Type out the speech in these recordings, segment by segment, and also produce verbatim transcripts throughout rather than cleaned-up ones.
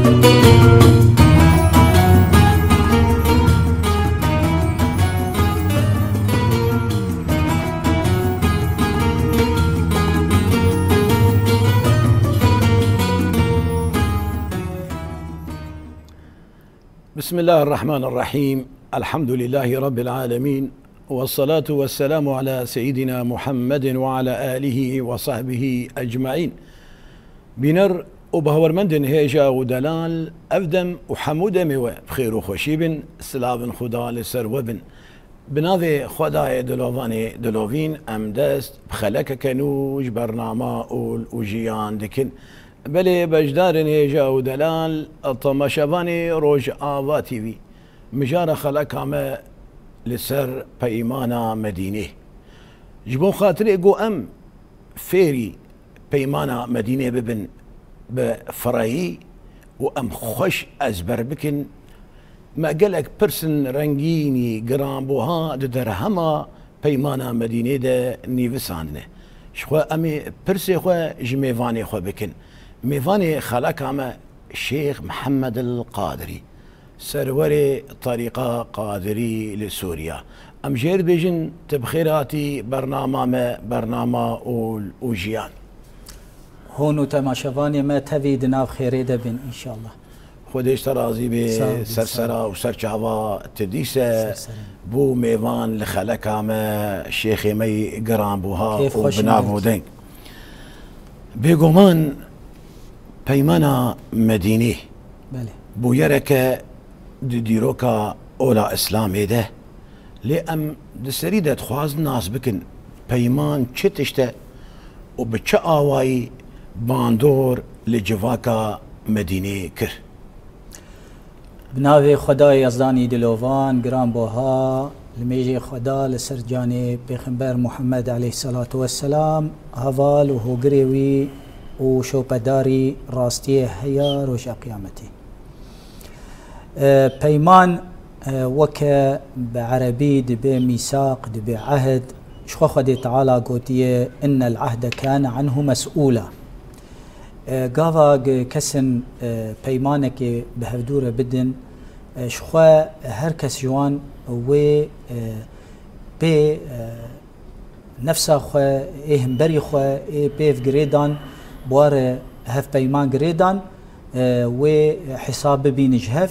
بسم الله الرحمن الرحيم. الحمد لله رب العالمين. والصلاة والسلام على سيدنا محمد وعلى آله وصحبه أجمعين. Bîner û bawermendên hêja û delal, ev dem û hemû demê we bi xêr û xweşî bin, silavên Xuda li ser we bin. Bi navê Xwedayê dilovanê dilovîn em dest bi xelekeke nû ji bernama Ol û Jiyan dikin. Belê beşdarên hêja û delal, temaşevanê Rojava T V, mijara xeleka me li ser Peymana Medînê. Ji bo xatirê ku em fêrî Peymana Medînê bibin bi fireyî û em xweş ezber bikin, me gelek pirsên rengînî giranbuha di derhema Peymana Medînê de nivîsandine. Ji xwe em ê pirsê xwe ji mêvanê xwe bikin. Mêvanê xeleka me Şêx Mihemed el Qadirî, serwerê terîqa Qadirî li Sûriya. Em jê re dibêjin, tu bi xêr hatî bernama me, bernama Ol û Jiyan. Hûn û temaşevanê me tevî di nav xêrê de bin înşallah. Xwedê ji te razî bê, Sağ ol, ser sağ ol. Sera û ser çava te dîse Ser serê. Bû mêvan li xeleka me, şêxê me yî giranbuha Kêf û xweş bi nav û deng. Bêguman Peymana Medînê Belê. Bûyereke di dîroka ola Îslamê de, lê em di serî de dixwazin nas bikin peyman çi tişt e û bi çi awayî bandor li civaka Medînê kir. Bi navê Xwedayê Yazdanî dilovan, giranbuha, limêjê Xweda li ser canê Pêxember Muhammed aleyhisselatu vesselam, heval û hogirê wî û şopedarî rastiyê heya roja qiyametê. E, peyman, e, weke bi erebî dibe mîsaq, dibe ehd, ji xwe Xwedê Teala gotiye, "Innel ahde kane anhu mes'ûla." E, gava gi kesin, e, peymanekê bi hevdû re bidin, e, ji xwe her kes ji wan wê, e, pê, e, nefsa xwe, ê himberî xwe, ê pêv girêdan, bi wa re hevpeyman girêdan, e, wê hesab bibînin ji hev.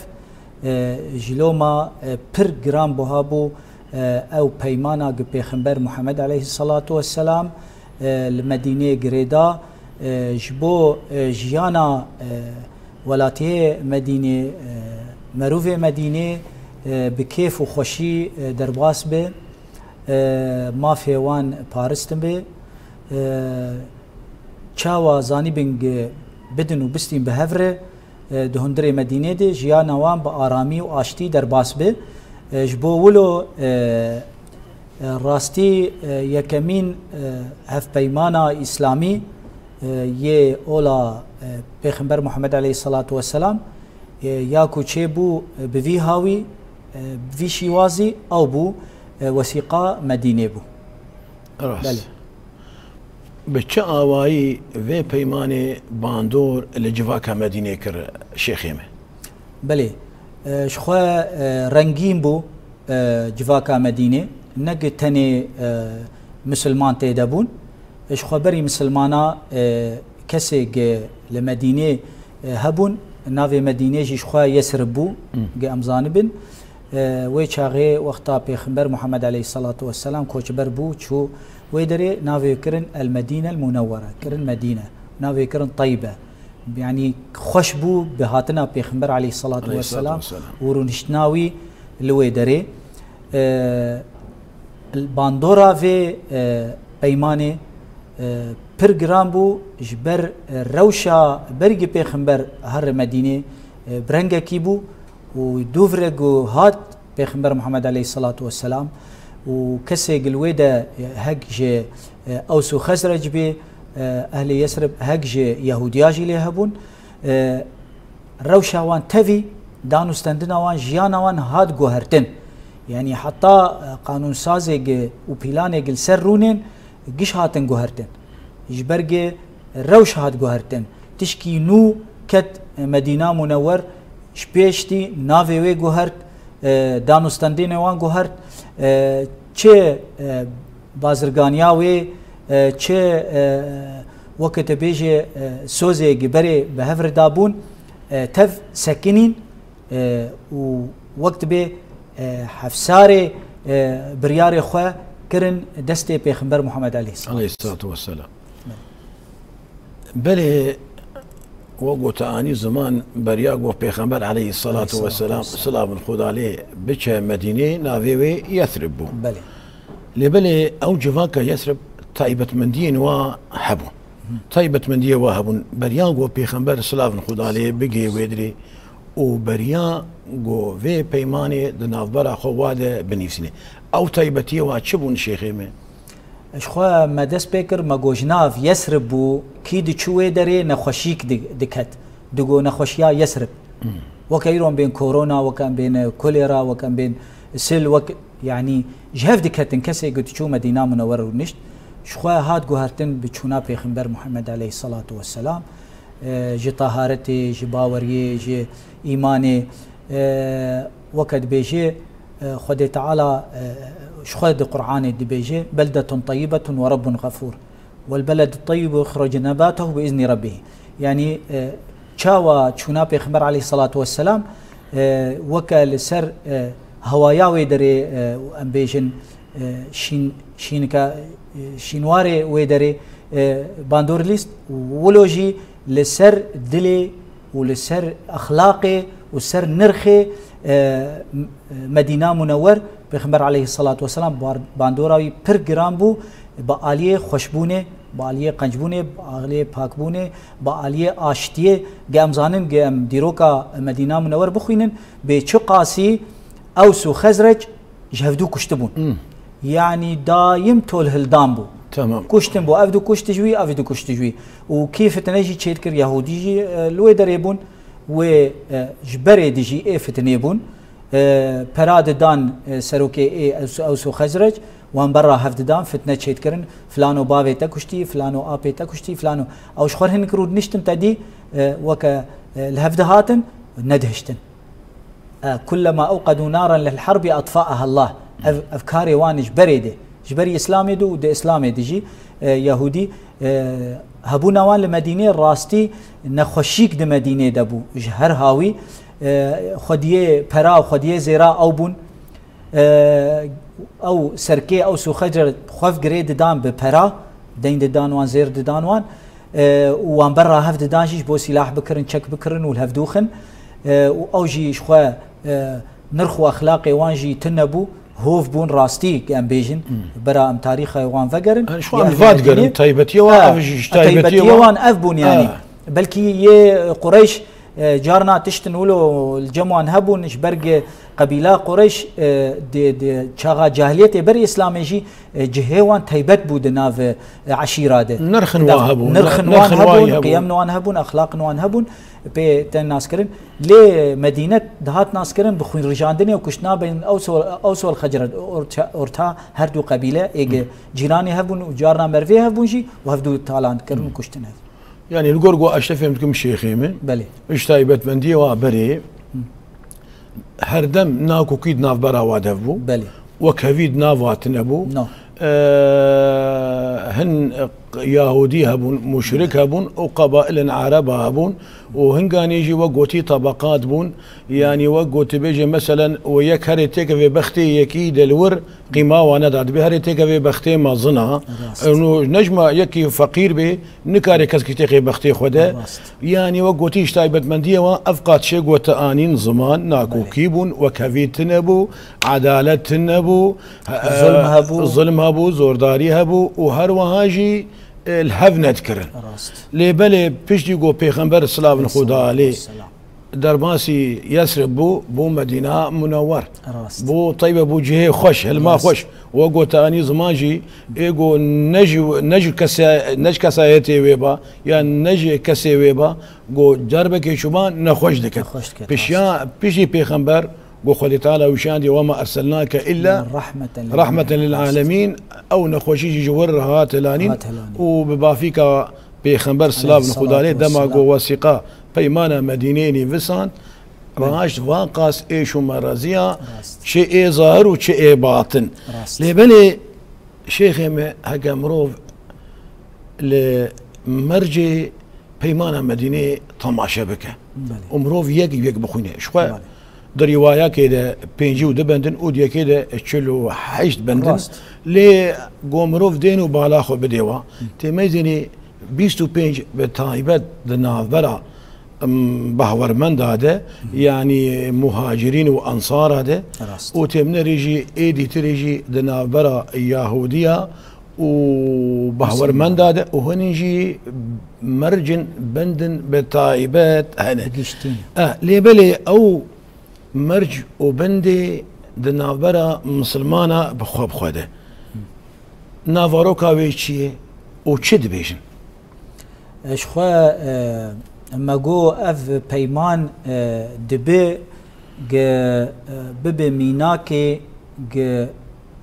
E, ji loma, e, pir giran buha bû, e, ew peymana gi Pêxember Muhammed aleyhisselatu vesselam, e, li Medînê girêda, e, ji bo, e, jiyana, e, welatiyê Medînê, e, merûvê Medînê, e, bi kêf û xweşî, e, derbas be, e, mafê wan paristin be. E, çawa zanîbin gi bidin û bistîn bi hev re, e, di hundirê Medînê de jiyana wan bi aramî û aştî derbas be. E, ji bo wilo, e, e, rastî, e, yekemîn, e, hevpeymana îslamî, e, yê ola, e, Pêxember Muhammed aleyhisselatu vesselam, e, ya ku çêbû, e, bi vî hawî, e, bi vî şîwazî, ew bû, e, Wesîqa Medînê bû. Rast. Belê. Bi çi awayî vê peymanê bandor li civaka Medînê kir, şêxê me? Belê. E, ji xwe, e, rengîn bû, e, civaka Medînê. Ne gi tenê, e, misilman tê de bûn. E, ji xwe berî misilmana, e, kesê gi li Medînê, e, hebûn, navê Medînê jî ji xwe Yesrib bû, Hmm. gi em zanibin. E, wê çaxê wexta Pêxember Muhammed aleyhisselatu vesselam koçber bû, çû wê derê, navê kirin El Medîne El Munewwere, kirin Medîne. Navê kirin Teybe. Yanî xweş bû bi hatina Pêxember aleyhisselatu Aleyhisselatu vesselam vesselam. û rûniştina wî li wê derê. E, bandora vê, e, peymanê, e, pir giran bû, ji ber, e, rewşa berî gi Pêxember here Medînê, e, bi rengekî bû û dûv re ku hat Pêxember Muhammed aleyhisselatu vesselam û kesê gi li wê de, e, hek ji, e, Ews û Xezrec bê, e, ehlê Yesrib hek ji Yehudiya jî lê hebûn. E, rewşa wan tevî, danûstendina wan, jiyana wan hat guhertin. Yanî heta, e, qanûnsazê gi û pîlanê gi li ser rûnên giş hatin guhertin. Ji ber gi rewş hat guhertin. Tişkî nû ket Medîna Munewwer ji pêştî navê wê guhert, e, danûstendînê wan guhert, e, çi, e, bazirganiya wê, e, çi, e, weke te bêjê, e, sozê gi berê bi hev re dabûn, e, tev sekinîn, e, û wek dibê, e, hefsarê, e, biryarê xwe kirin destê Pêxember Muhammed aleyhisselam. Aleyhissalatu vesselam. Belê, we got anî ziman beriya ku Pêxember aleyhissalatu vesselam, silavên Xuda lê, biçe Medînê, navê wê Yesrib bû. Belê. Lê belê ew civaka Yesrib taybetmendiyên wa hebûn. Taybetmendiyê wa hebûn. Beriya ku Pêxember silavên Xuda lê bigê wê dirê û beriya ku vê peymanê di navbera xwe wa de binivîsînê. Ew taybetiyê wa çi bûn şêxê me? Ji xwe me dest pê kir, me got ji nav Yesrib bû, kî diçû wê derê nexweşîk di-, diket. Digo nexweşiya Yesrib. Hmm. Weke îro em bên korona, weke em bên kolera, weke em bên sil, wek, yanî ji hev diketin, kesê ku diçû Medîna Munewwer rûnişt. Ji xwe hat guhertin bi çûna Pêxember Muhammed aleyhissalatu vesselam. E, ji taharetê, ji baweriyê, ji îmanê, e, weke dibêje, e, Xwedê Teala, e, ji xwe di Qur'anê dibêje, "Beldetun teyyibetun ve Rabbun xefûr. Wel beledu teyyibu yuxricû nebatahu bi izni Rabbih." Yanî, e, çawa çûna Pêxember aleyhissalatu vesselam, e, weke li ser, e, hewaya wê derê, e, em bêjin, e, şîn-, şînika, e, şînwarê wê derê, e, bandor lîst, wilo jî li ser dilê û li ser exlaqê û ser nirxê, e, M-, Medîna Munewwer, Pêxember aleyhissalatu vesselam bar-, bandora wî pir giran bû, bi aliyê xweşbûnê, bi aliyê qencbûnê, bi aliyê pakbûnê, bi aliyê aştiyê. Ge em zanin, ge em dîroka Medîna Munewwer bixwînin, bê çi qasî Ews û Xezrec ji hevdû kuştibûn. Hmm. Yanî dayim tolhildan bû. Tamam. Kuştin bû. Ev dikuşt ji wî, ev dikuşt ji wî. Û kî fitne jî çêdikir, Yahûdî jî, e, li wê derê bûn. Wê, e, ji berê dijî ê fitnê bûn. E, pera didan, e, serokê ê Ews, Ews û Xezrec, wan berra hev didan, fitne çêdikirin. Filano bavê te kuştî, filano apê te kuştî, filano. Ew ji xwe hinik rû diniştin te dî, e, weke, e, li hev dihatin, nedihiştin. E, "Kullema ewqedû naran lil harbi atfa'aha Allah." Ev, ev karê wan ji berê de, ji berî Îslamê de û di Îslamê de jî, e, Yahûdî, e, hebûna wan li Medînê rastî nexweşîk di Medînê de bû. Ji her hawî, e, xwediyê pera, xwediyê zêra ew bûn. E, ew serkê, ew Sûxecir xwe girê didan bi pera, deyn didan wan, zêr didan wan. E, û wan berra hev didan jî ji bo sîlah bikirin, çek bikirin û li hev dûxin. E, û ew jî ji xwe, e, nirx û exlaqê wan jî tune bû, hov bûn rastî, em bêjin, Hmm. bera em tarîxê wan vegerin. Ji xwe Ya em va digerin, taybetiye wan, Ha, ev jî ji taybetiye taybetiye wan. wan ev bûn yani. Ha. Belkî yê Qureyş, e, carna tiştin wilo li cem wan hebûn, ji ber ge qebîla Qureyş, e, di, di çaxa cahiliyetê berî Îslamê jî, e, cihê wan taybet bû di nav, e, eşîra de. Nirxin Di nav wan hebûn, Nirxin ne-, wan nirxin wan hebûn, hebûn. qiyemên wan hebûn, exlaqin wan hebûn. Pê tên naskirin. Lê Medîne dihat naskirin bi xwînrijandinê û kuştina beyn Ews û, Ews û Xecret, orta, orta her du qebîle, ê ge Hı. cîranê hebûn û carna mervê hebûn jî û hevdu talan kirin û Hı. kuştin hev. Yani li gor ku ez te fêm dikim şêxê min, Belê. ji taybetmendiyê wa berê, Hı. herdem nakokî di navbera wa de bû. Belê. Wekhevî di nav wa tune bû. No. Eee, hin Yahûdî hebûn, muşrik hebûn û qebailên Ereba hebûn û hinganî jî wek gotî tebeqat bûn. Yanî wek gotî bêje, meselen, we yek herê têkevê bextê yekî de li wir qîma wa neda. Dibê herê têkevê bextê mezin a. Rast. Û ne ji me yekî feqîr bê, nikare keskî têxê bextê xwe de. Rast. Yanî wek gotî ji taybetmendiyê wan ev qat çê gote anîn ziman, nakokî Belê. bûn, wekhevî tune bû, edalet tune bû, e, Zulm hebû. zulm hebû, zordarî hebû û her wiha jî, e, li hev nedikirin. Rast. Lê belê piştî ku Pêxember silavin Xwe da lê Selam. derbasî Yesrib bû, bû Medîna Munewwer. Rast. Bû teybe, bû cihê xweş, hilma Rast. xweş. We gote anî ziman jî, ê ku ne ji, ne ji kese-, ne ji kesayetê wê ba, yan ne ji kesê wê ba, ku derbekê şuma nexweş diket. Nexweş diket, Pişya, rast. piştî Pêxember, ku Xwedê Teala wişandî, "Wema erselnake illa Rahmeten lil rahmeten lil alemin." alemin, ew nexweşî jî ji wir re hate lanîn Hate lanîn. û bi bafîka Pêxember silavin Aleyhissalatu Xuda lê dema vesselam. ku wesîqa Peymana Medîneyê nîvisan, raşt va qas êş û mereziya, Rast. çi ê zahir û çi ê batin. Rast. Lê belê şêxê me, heke mirov li mercê Peymana Medîneyê temaşe bike Belê. û mirov yek yek bixwîne. Ji xwe Belê. di rîwayakê de pêncî û du bendin û diyekê de çil û heşt bendin. Rast. Lê go mirov dên û bala xwe bidê wa, tê meyzênî bîst û pênc bi taybet di navbera, em, bahwermenda de, yanî muhacirîn û ensara de, Rast. û têmne rê jî ê dîtirê jî di navbera Yahudiya û bahwermenda de û hinin jî mercin bendin bi taybet hene. Giştîn. E, lê belê ew merc û bendê di navbera misilmana bi xwe bi xwe de. Navaroka wê çi ye û çi dibêjin? Ji xwe, e, me got ev peyman, e, dibe ge, e, bibe mînakê ge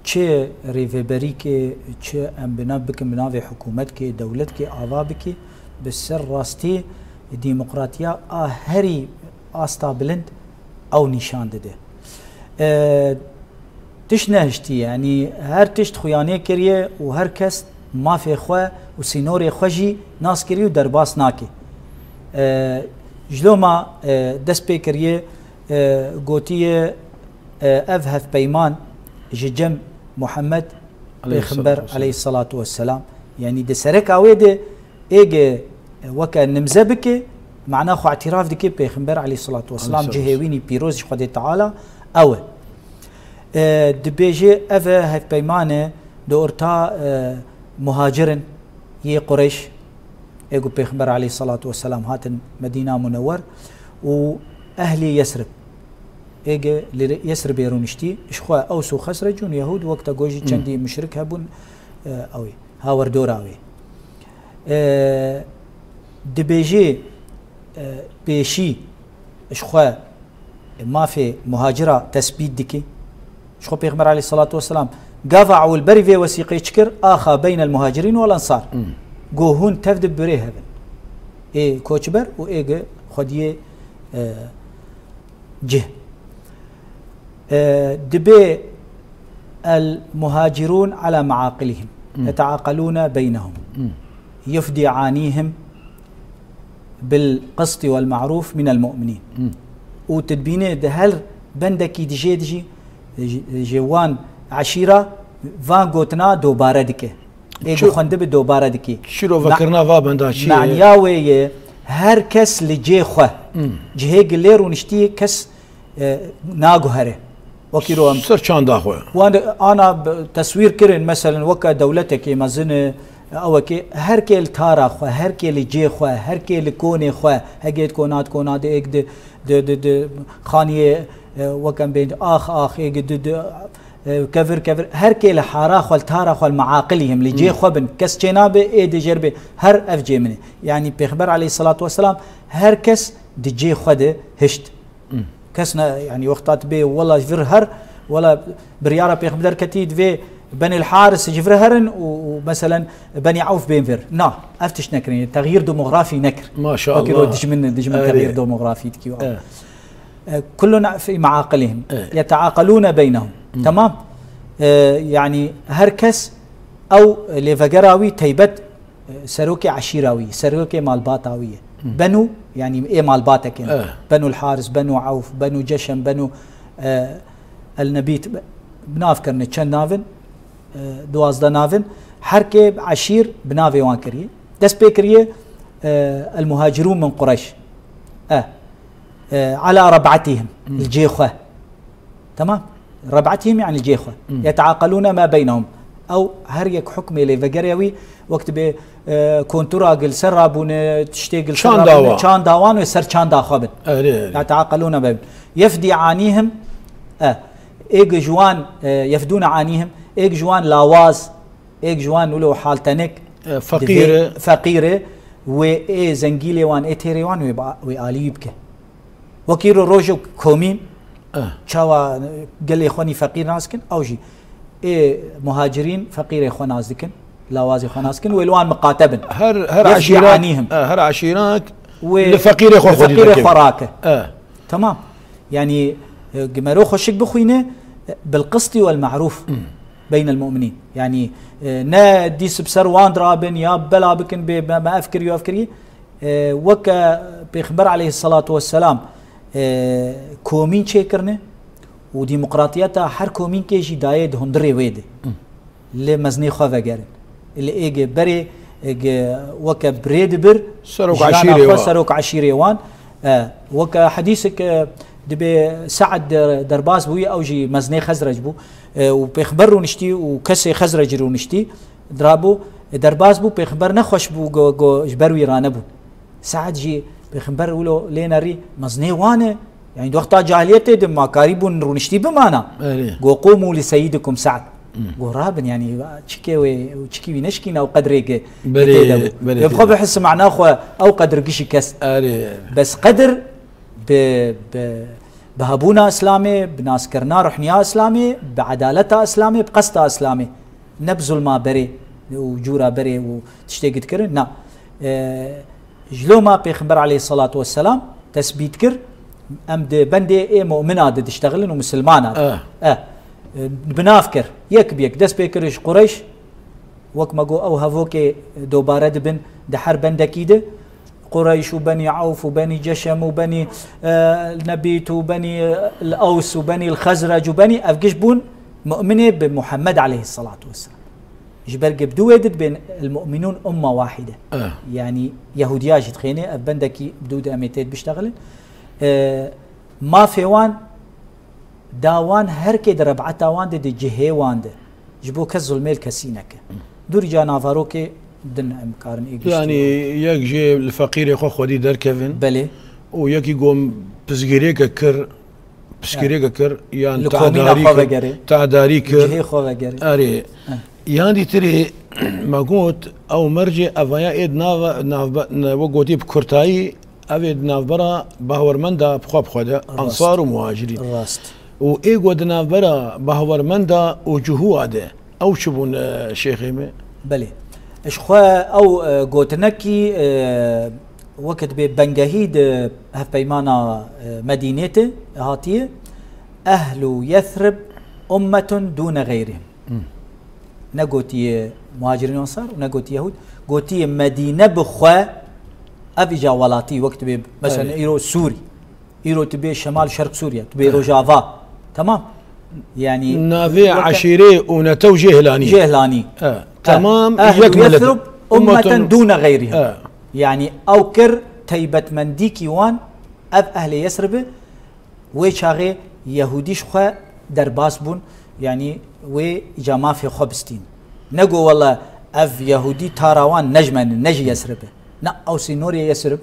çi rêveberîkê, çi em bina bikin bi navê hikûmetkê, dewletkê ava bikî, bi ser rastî demokratiya a herî asta bilind ew nîşan dide. E, tişt nehiştiye, yanî her tişt xuyanê kiriye û her kes mafê xwe û sînorê xwe jî nas kiriye û derbas nake. E, ji loma, e, dest pê kiriye, e, gotiye, e, ev hevpeyman ji cem Muhammed Pêxember aleyhisselatu vesselam, yanî di sereka wê de êge weke nimze bike, mana xwe îtiraf dike Pêxember aleyhisselatu vesselam, Aleyhisselam. cihê wî nî pîroz ji Xwedê Teala ew e. E, dibêje ev e hevpeymane di orta, e, muhacirin yê Qureyş, ê ku Pêxember aleyhisselatu vesselam hatin Medîna Munewwer û ehlî Yesrib. Êge li Yesribê rûniştî, ji xwe Ews û Xesrecûn, Yehûd, wek te got jî Hmm. çendî muşrik hebûn, e, ew ê, hawerdora wê. E, dibêjê, e, pêşî ji xwe mafê muhacira tesbît dike. Ji xwe Pêxember aleyhisselatu vesselam gava ewil berî vê wesîqê çi kir? Axa beynel muhacirîn wel ensar. Hmm. Go hûn tev di birê hevin. Ê koçber û ê gi xwediyê, e, cih. E, dibê el muhacirûn ala meaqilihim. Hmm. Yeteaqalûne beynehum. Hmm. Yufdî anîhim bil qisti wel ma'rûf minel mu'minîn. Hmm. Û tu dibînê di her bendekî dijê dijî, ji, ji wan eşîra van gotina dobare dike. Ê Çi- guxwendibi dobare dikî. Şîrovekirina va benda çi ye? Maniya wê ye, her kes li cê xwe. Hmm. Cihê gilê rûniştî kes, e, naguhere. Wekî ro em Ser çanda xwe. wan ana b-, teswîr kirin, meselen, weke dewletekê mezin e, ewekê, her kê li tara xwe, her kê li cê xwe, her kê li konê xwe, hegê di kona, di kona di êk di, di, di, di xaniyê, e, wek em bên, ax, ax, êk di, di, e, kevir, kevir, her kê li hara xwe, li tara xwe, li meaqilî him, li cê Hmm. xwe bin, kes çê nabe, ê di jêr bê, her ev cê min e. Yanî Pêxember aleyhisselatu vesselam her kes di cê xwe de hişt. Hmm. Kes ne, yanî wexta tu bê, wela ji vir her, wela biryara Pêxember ketî, divê Benî Haris ji vir herin û, û meselen Benî Ewf bên vir. Na, ev tişt nekirin. Texyîr demografî nekir. Maşallah. Wekî ro dijmin, dijmin Erê. texyîr demografî dikî. Evet. E, kullun fî meaqilihim. Evet. Yeteaqalûne beynehum. Hmm. Tamam. E, yanî her kes ew lêvegera wî teybet, e, serokê eşîra wî, serokê malbata wî ye. Hmm. Benu, yanî ê malbatekê ne. Evet. Benul Haris, Benu Ewf, Benu Ceşem, Benu, e, El Nebît, bi nav kirine çend navin, e, duwazdeh navin. Her kê eşîr bi navê wan kiriye. Dest pê kiriye, e, El Muhacirûn min Qureyş. E, e, ala reb'atihim, Hmm. li cê xwe. Tamam? Reb'atihim yani cê xwe. Hmm. Yeteaqalûne ma beynehum. Ew her yek hukmê lê vegerê wî, wek dibê, e, kontura gil ser rabûne, tiştê gil ser Çanda rabûne, wan. çanda wan wê ser çanda xwe bin. Erê, erê. Yeteaqalûne ma beynehum. Yefdî anîhim, e, êk ji wan, e, yefdûne anîhim, êk ji wan lawaz, êk ji wan wilo haltenik, E, feqîr e. divê feqîr e, wê ê zengî lê wan, ê têrê wan wê ba-, wê alî wî bike. Wekî ro rojek komîn, Eh. çawa gelê xwe nî feqîr nas dikin, ew jî ê muhacirîn feqîrê xwe nas dikin, lawazê xwe nas dikin, wê li wan miqate bin. Her, her Yefdî eşîra-, anîhim. eh, her eşîrak Wê li feqîrê xwe li xwedî feqîrê dike. Xwe rake. E. Tamam. Yani, e, gemero xweşik bixwîne, e, bil qisti wel ma'ruf beynel mu'minin. Yani, e, ne dîs bi ser wan dirabin ya bela bikin bê me, me ev kiriyo, ev kiriye. E, weke Pêxember aleyhissalatu vesselam, e, komîn çêkirine û demokratiyeta her komînkê jî dayê di hundirê wê de. Li mezinê xwe vegerin. Li êgê berê, êgê weke birê dibir, serok jiyana xwe, serok eşîrê wan. E, weke hedîsek, e, dibê Se'd de-, derbas bûye, ew jî mezinê Xezrec bû. E, û Pêxember rûniştî û kesê Xezrecî rûniştî, dirabû, e, derbas bû, Pêxember nexweş bû, go, go, ji ber wî ranebûn. Se'd jî Pêxember wilo lê nerî, mezinê wan e. Yani, di wexta cahiliyetê de ma karîbûn rûniştî bimana. Erê. Go, "Qumu li seyyidikum Se'd." Hmm. Go, "Rabin, yani, çikê wê, çikî wî neşkîna ew qedrê ge-, Belê, tê de bû." belê, Wê bi xwe tê de. Bihisi mana xwe ew qedr gişî kes. Erê. Bes qedr bi, bi, bi hebûna Îslamê, bi naskirina ruhniya Îslamê, bi edaleta Îslamê, bi qesta Îslamê. Ne bi zulma berê û cûra berê û tiştê gidkirin. Na. E, Ji loma Pêxember aleyhissalatu vesselam tesbît kir, em di bendê ê mu'mina de diştexilin û misilmana de. Eh. Eh, bi nav kir, yek bi yek dest pê kir ji Qureyş, wek me got ew hevokê dobare dibin di her bendekî de. Qureyş û Benî Ewf û Benî Ceşem û Benî, eh, Nebît û Benî, eh, Ews û Benî Xezrec û Benî, ev giş bûn mu'minê bi Muhammed aleyhissalatu vesselam. Ji ber ku bi dû wê de dibên el-mu'minûn umma wahide. Eh. Yani Yehudiya jî dixêne, ev bendekî bi dû de em ê tê biştexilin. Eh, mafê wan da wan her kê di reb'eta wan de, di cihê wan de. Ji bo kes zulmê li kesî neke. Dûrî ca navarokê din em karin ê giştî. Yani yek jê li feqîrê xwe xwedî derkevin. Belê. Û yekî gom pizgirêke kir, piştgirêke kir, yan li komîna xwe vegerê, te'darî kir. Cihê xwe vegerê. Erê. Eh. Yan dîtirê me got, ew mercê evaya ê di nav, navbe-, ne, we gotî bi kurtayî, ev ê di navbera bawermenda bi xwe bi xwe de, Rast. Ansar û muhacirîn. Rast. Û ê got di navbera bawermenda û cuhûa de, ew çi bûn, e, şêxê me? Belê. Ji xwe ew, e, gotinekî, e, wekî dibê bengehî di hevpeymana, e, Medînê te hatiye, "Ehlu Yesrib ummetun dûne xeyrihim." Hmm. Negotiye muhacirîn ensar û negotiye Yehûd. Gotiye Medîne bi xwe, ev îca welatî wek dibê, mesela, Evet. îro Sûrî. Îro tu bê Şemal Şerq Sûriye, tu bê Evet. Rojava. Tamam. Yani Navê weke eşîrê û netew jê hilanî. Jê hilanî. Evet. Tamam, Ehlu yek millet. Yesrib ummeten dûne xeyrihim. Evet. Yani ew kir teybetmendîkî wan, ev ehlê Yesribî, wê çaxê Yehûdî ji xwe derbas bûn, yani wê îca mafê xwe bistîn. Nego wele ev Yehûdî tara wan ne ji me ne, ne ji Yesrib e. Na, ew sînorê Yesrib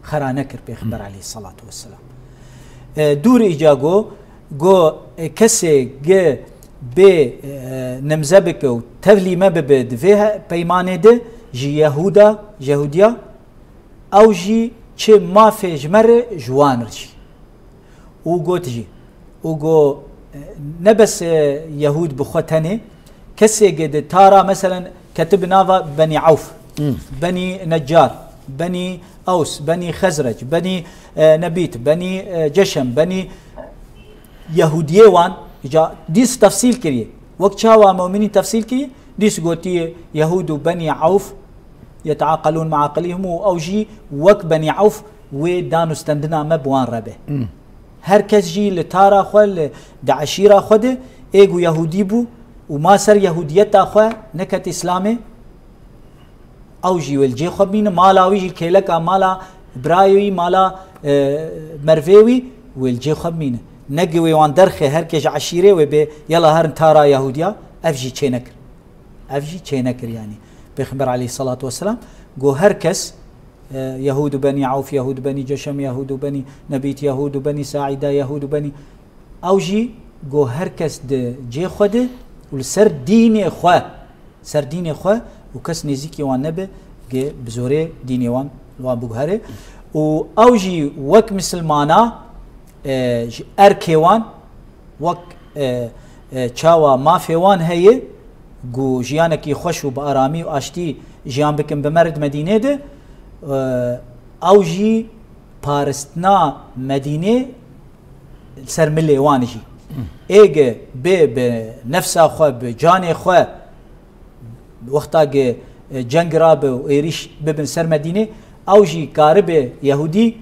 xera nekir Pêxember aleyhissalatu vesselam. E, dûr îca go, go, e, kesê ge bê, e, nimze bike û tevlî me bibe di vê he-, peymanê de ji Yehûda, Yehûdiya, ew jî çi mafê ji me re ji wan re jî. Û got jî, û go, e, ne bes, e, Yehûd bi xwe tenê, kesê ge di tara, meselen, keti bi nava Benî Ewf, Hmm. Benî Neccar, Benî Ews, Benî Xezrec, Benî, e, Nebît, Benî, e, Ceşem, Benî Yehûdiyê wan, ca dîs tefsîl kiriye. Wek çawa mu'minîn tefsîl kiriye, dîs gotiye Yehûd û Benî Ewf, yeteaqelûn meaqilîhim û ew jî wek Benî Ewf wê dan û stendina me bi wan re be. Hmm. Her kes jî li tara xwe, li, di eşîra xwe de ê ku Yehûdî bû û ma ser Yehûdiyeta xwe neket Îslamê, ew jî wê li cê xwe bimîne, mala wî jî kêleka mala birayê wî, mala, e, mervê wî, wê li cê xwe bimîne. Ne ku wê wan derxe, her kes ji eşîrê wê bê, yela herin tara Yehûdiya, ev jî çê nekir. Ev jî çê nekir yani. Pêxember aleyhissalatu vesselam go her kes, e, Yehûd û Benî Ewf, Yehûd û Benî Ceşem, Yehûd û Benî Nebît, Yehûd û Benî Saîde, Yehûd û Benî, ew jî go her kes di cê xwe de û li ser dînê xwe, ser dînê xwe û kes nêzîkî wan nebe, ge bi zorê dînê wan li wan biguhere. Û ew jî wek misilmana, e, ji erkê wan, wek, e, e, çawa mafê wan heye, ku jiyanekî xweş û bi aramî û aştî jiyan bikin bi me re di Medînê de, e, Ew jî paristina Medînê li ser milê wan jî. Êge bê bi nefsa xwe, bi canê xwe, wexta ge, e, ceng rabe û êrîş bibin ser Medînê, ew jî karibe Yehûdî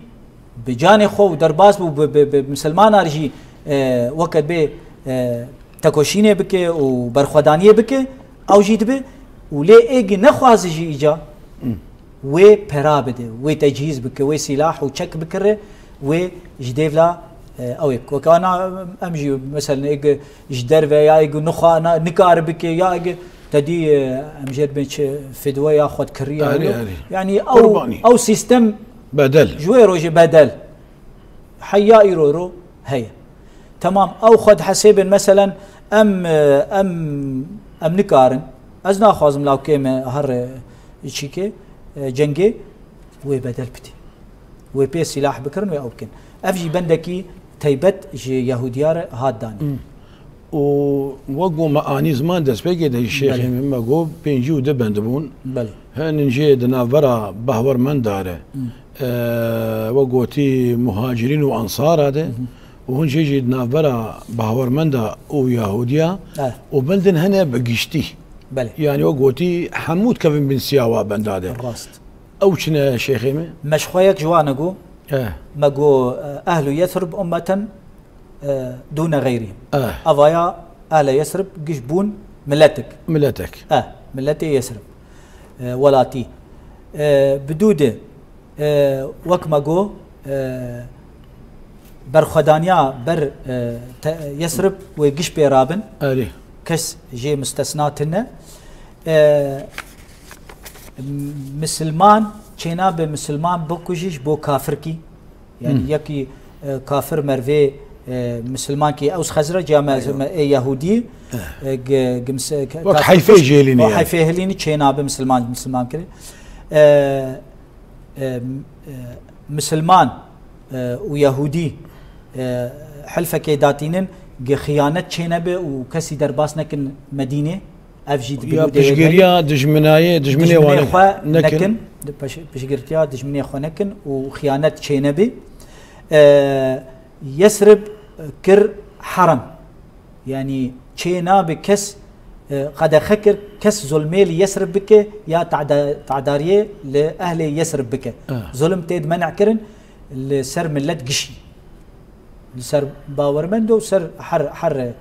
bi canê xwe û derbas bû, bi, bi, bi misilmanan jî, e, weke bê, e, tekoşînê bike û berxwedaniyê bike, ew jî dibe û lê êgî nexwaze jî îca wê pera bide, wê tecihîz bike, wê sîlah û çek bikire, wê ji dêvla, e, ew ê. Weke ana em jî, meselen, êgî ji derve ya êgî nixwa-, na-, nikare bike ya êgî te dî, e, em jê dibên çi fidwe ya xwedkirî ya Erê, hilo. Erê. Yanî ew, Qurbanî. Ew sîstem Bedel. Ji wê rojê bedel. Heya îro ro heye. Temam, ew xwe dihesêbin, meselen, em, em, em nikarin. Ez naxwazim lawkê me her, e, çîkê, e, cengê, wê bedel bidî. Wê pê sîlah bikirin, wê ew bikin. Ev jî bendekî teybet ji Yehûdiya re hat danî. Hmm. Û wek ku me anî ziman destpêkê de jî şêxê Belê. me, me got pêncî û du bend bûn. Belê. Hin jê di navbera bahwermenda re. Hmm. E, we gotî muhacirîn û ansara de, Hı hı. û hûn jê jî di navbera bawermenda û Yahudiya Eh. û bendin hene bi giştî. Belê. Yani we gotî hemû dikevin bin siya wa benda de. Rast. Ew çi ne şêxê me? Me ji xwe yek ji wan e got, Eh. me got, eh, ehlu Yesrib ummeten, eh, dûne xeyrî. Eh. Avaya ehle Yesrib giş bûn miletik. Miletek. Eh, miletê Yesrib. Eh, welatî. Eh, bi dû de E, wek me got, e, berxwedaniya ber, e, te-, Yesrib wê giş pê rabin. Erê. Kes jê mistesna tine. E, misilman çênabe misilman bikujî ji bo kafirkî. Yani Hmm. yekî, e, kafir mervê, e, misilmankî Ews Xezrec ya me, Eywa. me ê Yahudî, Eh. e, g-, gimse-, ke-, Wek kafir heyfê kuş, jêlînê o yani. Heyfê hilînî çênabe misilman, misilman kiri. E, e, e, misilman, e, û Yahûdî, e, helfekê datînin, gi xiyanet çênebe û kesî derbas nekin Medînê, ev jî di Ya bînû de piştgiriya heye. Dijminayê, dijminê Dijminê wan xwe nekin. nekin, di peş-, piştgirtiya dijminê xwe nekin û xiyanet çênebe. E, Yesrib kir herem. Yanî çê nabe kes, e, qedexe kir, kes zulmê li Yesrib bike ya tada-, tadariyê li ehlê Yesrib bike. Ah. Zulm tê di men'kirin li ser millet gişî. Li ser bawermend û ser her, her, e,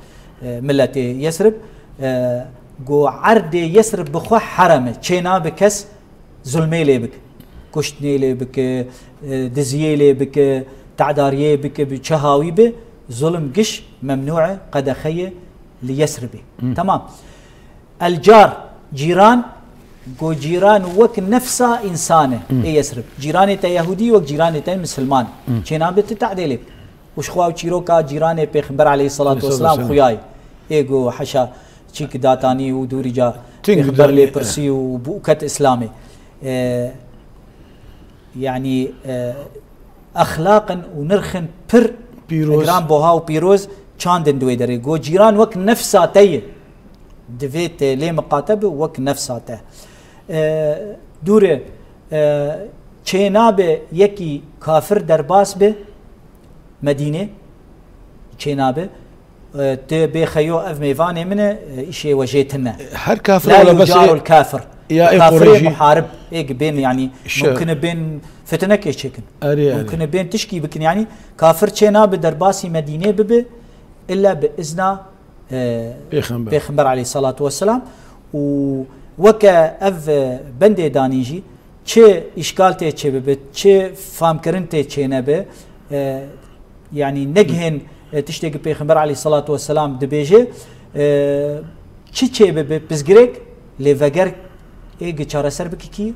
milletê Yesrib. E, go erdê Yesrib bi xwe herem e. Çê nabe kes zulmê lê bike. Kuştinê lê bike, e, diziyê lê bike, tedariyê bike, bi çi hawî be, zulm giş memnû e, qedexe ye li Yesribê. Hı. Temam. El car, cîran, go cîran wek nefsa însan e, Hı. ê Yesrib. Cîranê te Yahûdî wek cîranê te misilman. Hı. Çênabe tu te'dê lê bike. Û ji xwe ew çîroka cîranê Pêxember aleyhisselatu Aleyhisselatu vesselam vesselam. Xuyayê. Ê go heşa çîk datanî û dûrî ca Ting Pêxember dûrî, lê pirsî û bû û ket Îslamê. E, yanî, e, exlaqin û nirxin pir Pîroz. Giran boha û pîroz çandin di wê derê. Go cîran wek nefsa te ye. Divê te lê miqate bi wek nefsa te. E, dûre, e, çênabe yekî kafir derbas be, Medînê çênabe. E, tu bê xeyo ev mêvanê min e, e, îşê we jê tune. Her kafir La wala bes yucarul kafir. Ya ê Kafirê Qureyşî. Muharib, ê ki bên, yanî Şe- mumkin e bên fitnekê çêkin. Erê, erê. Mumkin e bên tişkî bikin. Yanî kafir çênabe derbasî Medînê bibe, illa bi izna, e, Pêxember. Pêxember aleyhissalatu vesselam. Û weke ev, e, bendê danî jî, çi îşkal tê çêbibe, çi famkirin tê çênebe, e, yanî negihên, e, tiştê ki Pêxember aleyhissalatu vesselam dibêje, e, çi çêbibe, pirsgirêk lê veger ê gi çareser bike kî?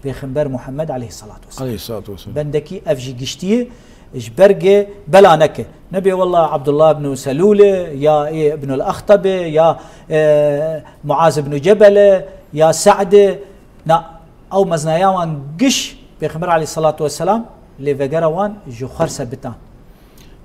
Pêxember Muhammed aleyhissalatu vesselam. Aleyhissalatu vesselam. Bendekî ev jî giştî ye, ji ber gi bela neke. Nebê wela Abdullah ibn Selûl e, ya ê Ibnul Axtab e, ya, e, Muaz ibn Cebel e, ya Sa'd e, Na, ew meznaya wan giş Pêxember aleyhissalatu vesselam lê vegera wan ji xwe re sebitan.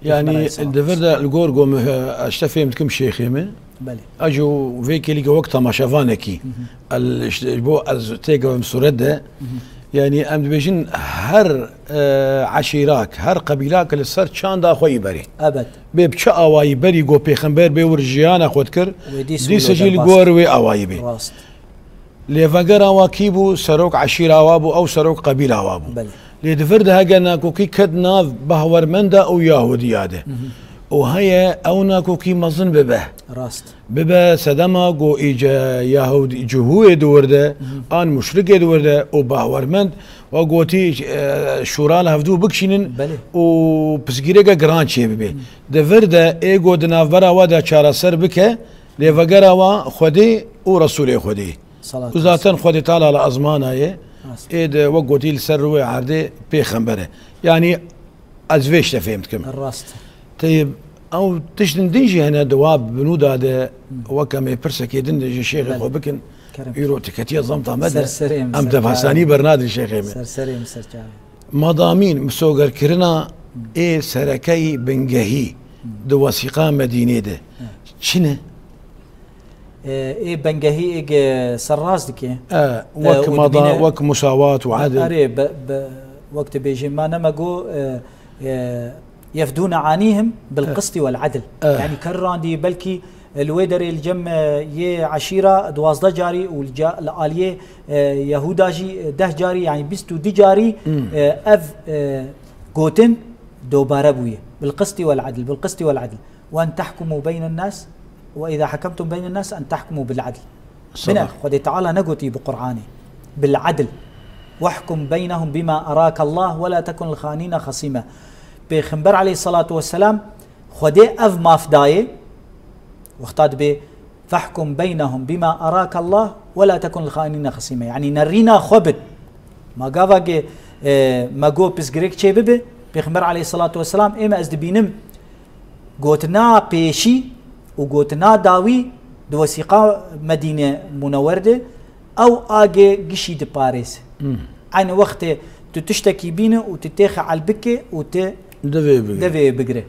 Pêxember Yani aleyhissalatu di vir de li gor ku min, e, ez te fêm dikim şêxê min. Belê. Ez ji vê kêlîke wek temaşevanekî. Hı hı. El, işte, ji bo ez têkevim sûret de, Hı hı. Yani em dibêjin her, e, eşîrak, her qebîlak li ser çanda xwe yî berî. Ebed. Bê bi çi awayî berî got pêxember bê wir jiyana xwe dikir, Wê dî dîsa sûlo jî li derbas. Gor wê awayî bê. Rast. Lê vegera wa kî bû, serok eşîra wa bû, ew serok qebîla wa bû. Belê. Lê di vir de heger nakokî ket nav bahwermenda û Yahudiya de. Hı hı. Û heye ew nakokî mezin bibe. Rast. Bibe sedema ku îce Yahûd-, cihûyê di wir de, Hı hı. an muşrikê di wir de û bahwermend, wa gotî, e, şûra li hevdû bikişînin Belê. û pisgirêke giran çê bibe. Hı. Di vir de ê ku di navbera we de çareser bike, lê vegera wa Xwedê û Resûlê Xwedê. Salat Û zaten olsun. Xwedê Teala li ezmana ye, Rast. ê de wek gotî li ser rûyê erdê pêxember e. Yanî ez vê işte fêm dikim. Rast. Teyb, ew tiştin din jî hene di wa binûda de, Hmm. weke me pirsekê din de ji şêxê Belê. xwe bikin. Kerem. Îro tu ketiye zamta me de. Ser serê min, Em ser devasanî kerem. bernadin şêxê me. Ser serê min, ser çavê. Madamîn misogerkirina Hmm. ê serekeyî bingehî Hmm. di wesîqa Medînê de. Evet. Çi ne? E, ê bengehî êg, e, serrast dike. E, E, wek û mada, dibîne wek musawat û adil. Erê, be, be, wek dibêje, ma nema go, e, e, yefdûne anîhim bil E. qistî wel adil. E. Yani kerrandî belkî, e, li wê derê li cem, e, yê eşîra duwazdeh carî û li ca-, li aliyê, e, Yehûda jî, e, deh carî, yani bîst û du carî, Hmm. e, ev, e, gotin dobare bûye. Bil qistî wel adil, bil qistî wel adil. وأن تحكموا بين الناس، وإذا حكمتم بين الناس أن تحكموا بالعدل. Bine, Xwedê Teala negotî bi Qur'anê. بالعدل. واحكم بينهم بما أراك الله ولا تكن للخائنين خصيما. Pêxember aleyhissalatu vesselam Xwedê ev maf dayê, wexta dibê فاحكم بينهم بما أراك الله ولا تكن للخائنين خصيما. Yani nerîna xwe bin. Ma gava ge, e, me go pirsgirêk çê bibe, Pêxember aleyhissalatu vesselam ê me ez dibînim gotina pêşî û gotina dawî di wesîqa Medîne Munewwer de ew agê gişî diparêze. Hmm. Eynî wextê tu tiştekî bîne û tu têxe elbikê û tu Devê bigire. devê bigire.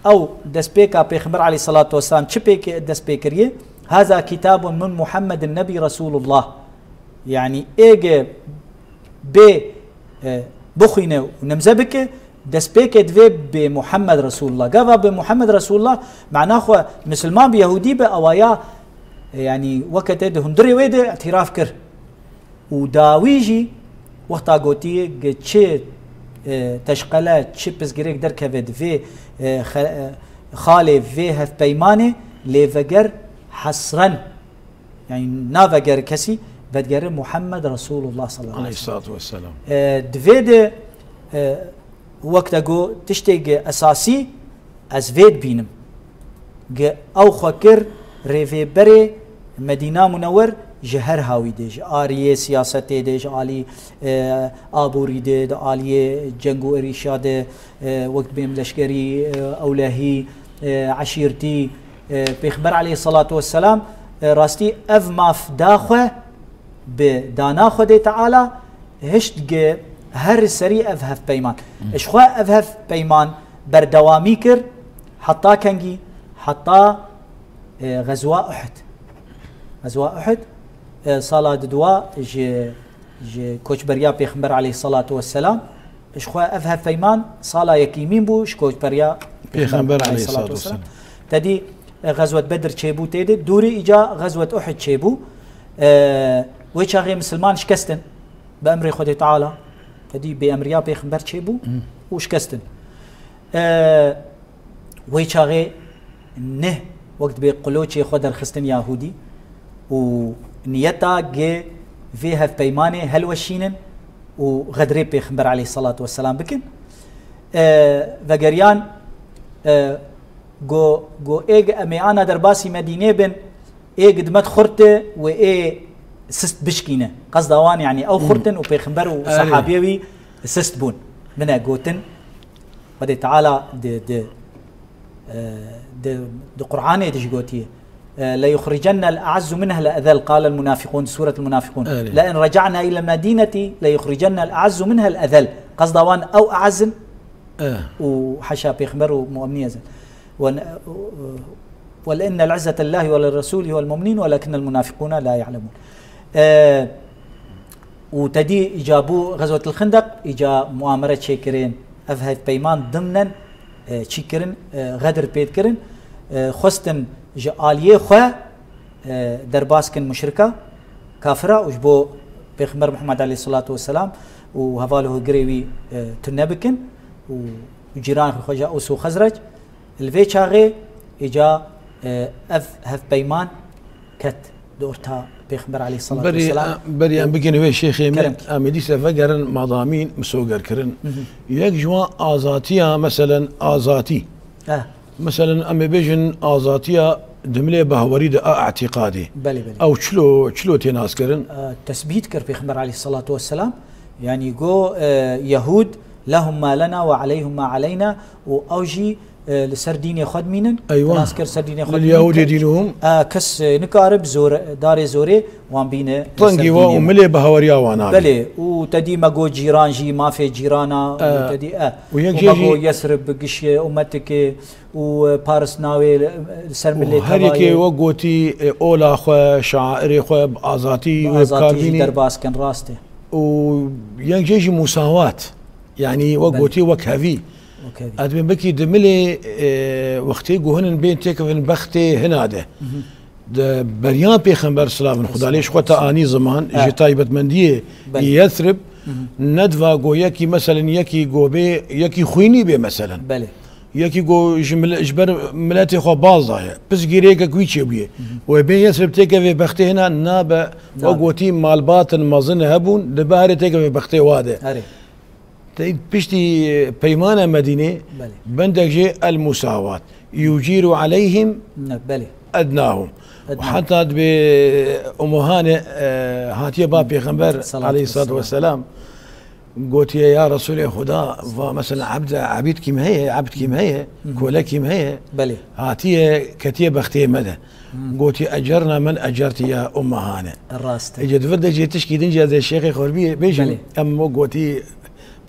Ew destpêka Pêxember aleyhissalatu vesselam çi pêk dest pê kiriye? هذا كتاب من محمد النبي رسول الله. Yani êge bê, e, bixwîne û nimze bike, destpêkê divê bê Muhammed Resulullah. Gava bê Muhammed Resulullah, mana xwe misilman bi, Yehûdî bi, awaya, e, yani weke te di hundirê wê de îtiraf kir. Û dawî jî wexta gotî, gi çi, e, teşqele, çi pirsgirêk derkeve di vê, e, xe-, e, xalê vê hevpeymanê lê veger hesren. Yani naveger kesî, vedigere Muhammed Resulullah sallallahu aleyhi ve sellem. Aleyhissalatu vesselam. E, di vê de, e, wek te got, tiştê gi esasî ez vê dibînim. Gi ew xwe kir rêvêberê Medîna Munewwer ji her hawî de, ji aliyê siyasetê de, ji alî, e, aborî de, di aliyê ceng û êrîşa de, e, wek dibêm leşkerî, e, ewlehî, e, eşîrtî, e, Pêxember aleyhissalatu vesselam, e, rastî ev maf da xwe bi dana Xwedê Teala, hişt gi her serî ev hevpeyman. Hmm. Ji xwe ev hevpeyman berdewamî kir, heta kengî, heta, e, Xezwa Uhud. Xezwa Uhud, e, sala diduwa ji, ji koçberiya Pêxember aleyhissalatu vesselam. Ji xwe ev hevpeyman sala yekîmîn bû ji koçberiya Pêxember Pêxember aleyhissalatu aleyhissalatu vesselam. vesselam. Te dî, e, Xezwet Bedr çêbû tê de, dûrî îca Xezwet Uhud çêbû. E, wê çaxê misilman şikestin bi emrê Xwedê Teala. Te dî bêemriya Pêxember çêbû Hmm. û şikestin. E, Wê çaxê neh wek dibê qulocê xwe derxistin Yahûdî û niyeta gi vê hevpeymanê helweşînin û xedrê Pêxember aleyhissalatu vesselam bikin. E, vegeriyan, e, go, go ê gi em ê ana derbasî Medînê bin, ê gi dimet xurt de wê ê sist bişkîne. Qesda wan, yani ew Hmm. xurt in û Pêxember û Erê. sahabiyê wî sist bûn. Bine gotin, Xwedê Teala di, di, e, di, di Qur'anê de jî gotiye, e, ليخرجن الأعز منها الأذل، قال المنافقون، Sûretul Munafiqûn. Erê. لئن رجعنا إلى المدينة ليخرجن الأعز منها الأذل. Qesda wan ew e'ez in Eh. û heşa Pêxember û mu'minî ez in. Wen-, ولئن العزة لله ولرسوله والمؤمنين ولكن المنافقين لا يعلمون. E, Û te dî îca bû Xezwetil Xindeq, îca muamere çêkirin, ev hevpeyman dimnen, e, çî kirin, e, xedir pê dikirin, e, xwestin ji aliyê xwe, e, derbas kin muşrika, kafira û ji bo Pêxember Muhammed aleyhisselatu vesselam û heval û hogirê wî, e, tune bikin û cîran xwe ji Ews û Xezrec. Li vê çaxê îca, e, ev hevpeyman ket di orta Pêxember aleyhisselatu Berî, vesselam. Berî em bigihîne wê şêxê me, Kerem ki. Em ê dîsa vegerin madamîn misoger kirin. Hı hı. Yek ji wan azatiya, meselen azatî. Eh. Meselen em ê bêjin azatiya dimilê bahwerî de a îtîqadê. Belê, belê. Ew çilo, çilo tê naskirin? Eh, tesbît kir Pêxember aleyhisselatu vesselam. Yanî go, eh, Yehûd, "Lehum ma lena ve aleyhum ma aleyna", û ew jî, e, li ser dînê xwe dimînin. Eywa. Nas kir ser dînê xwe Lil dimînin. Yahûdî dînuhum. E, kes, e, nikare bi zor, darê zorê wan bîne li ser Tengî wa dînê û wan. Milê bahaweriya wan nabe. Belê, û te dî me got cîran jî, mafê cîrana, E, û te dî, e, û yek û jê me jî got Yesrib bi gişê ummetikê û, e, Paris navê li, li ser û milê her yekê tevayê. We gotî, e, ola xwe, şairê xwe bi azatî Bi wê azatî jî bikarbînî. Derbas kin, rast e. Û yek jê jî musawat. Yanî we Belê. Gotî wek hevî. Wek hevî. Ez dibêm wekî di milê, e, wextê ku hinin bên têkevin bextê hina de. Mhm. Di beriya Pêxember silavin Xuda lê ji xwe te anî ziman, Ha. Ji taybetmendiyê Belê. Yesrib, Mhm. Nediva go yekî, meselen, yekî go bê, yekî xwînî bê, meselen. Belê. Yekî go ji mil-, ji ber miletê xwe baz daye. Pisgirêkek wî çêbûye. Mhm. Wê bên Yesrib têkevê bextê hina nabe, Nabe. Wek gotî malbatin mezin hebûn, di beharê têkevê bextê wa de. Erê. Te piştî peymana Medînê, Belê. Bendek jê el musawat. Yucîru aleyhim Ne, belê. Ednahum. Ednahum. Heta dibê Umu Hane, e, hatiye ba Pêxember Salatu aleyhissalatu vesselam. Vesselam. Gotiye, ya Resulê Xuda, va mesela ebd, ebîd kîm heye, ebd kîm heye, Hı hı. Kole kîm heye. Belê. Hatiye, ketiye bextê me de. Hı. Gotiye, ecerna men ecerti ya Umu Hane. Rast e. Ece di vir de jê tişkî din jî ez ê şêxê xwe bî-, bêjim, Belê. Em o gotî,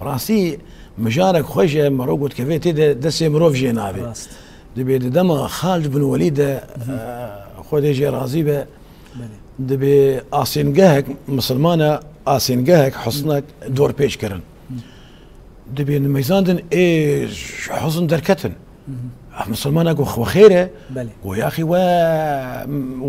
bi rastî mijarek xweş e, mero got kevê tê de destê mirov jê nabê. Rast. Dibê di dema Xalid bin Welîd de, Hı hı. E, Xwedê jê razî be, Belê. Dibê asêngehek, misilmana asêngehek, husnek dorpêç kirin. Hı. Dibê nimeyzandin ê ji husn derketin. Hı hı. Ev misilmana ku xwe xêr e, Belê. Go yaxî we,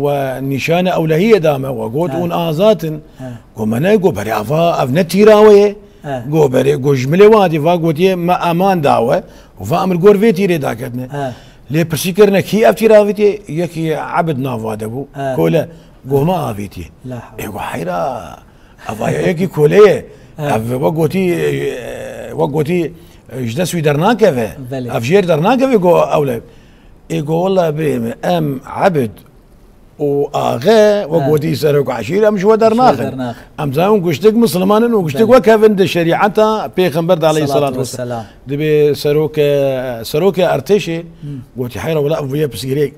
we nîşane ewlehiyê da me, we got Ha. Hûn azad in. Ha. Go me ne, go berê ava, ev ne tîra we ye. He. Go berê, go ji milê wan dî va gotiye, me eman da we û va em li gor vê tîrê daketine. He. Lê pirsî kirine, kî ev tîr avîtiye? Yekî ebid nava de bû. He. Kole, go me avîtiye. La hawle. Ê go heyra, eva ya yekî kole ye. He. Ev we gotî, e, we gotî, e, ji dest wî dernakeve. Belê. Ev jêr dernakeve go ewle. Ê go wela birê min, em ebid û axe, we Ha. Gotî serok eşîr, em ji we dernaxin. Ji we dernaxin. Em zanin guştik Misliman in û guştik Belê. Wek hev in di şerîeta Pêxember de aleyhissalatu Salatu vesselam. Vesselam. Dibê serokê, serokê ertêşê Hı. Gotî, heyra wela ev bûye pirsgirêk.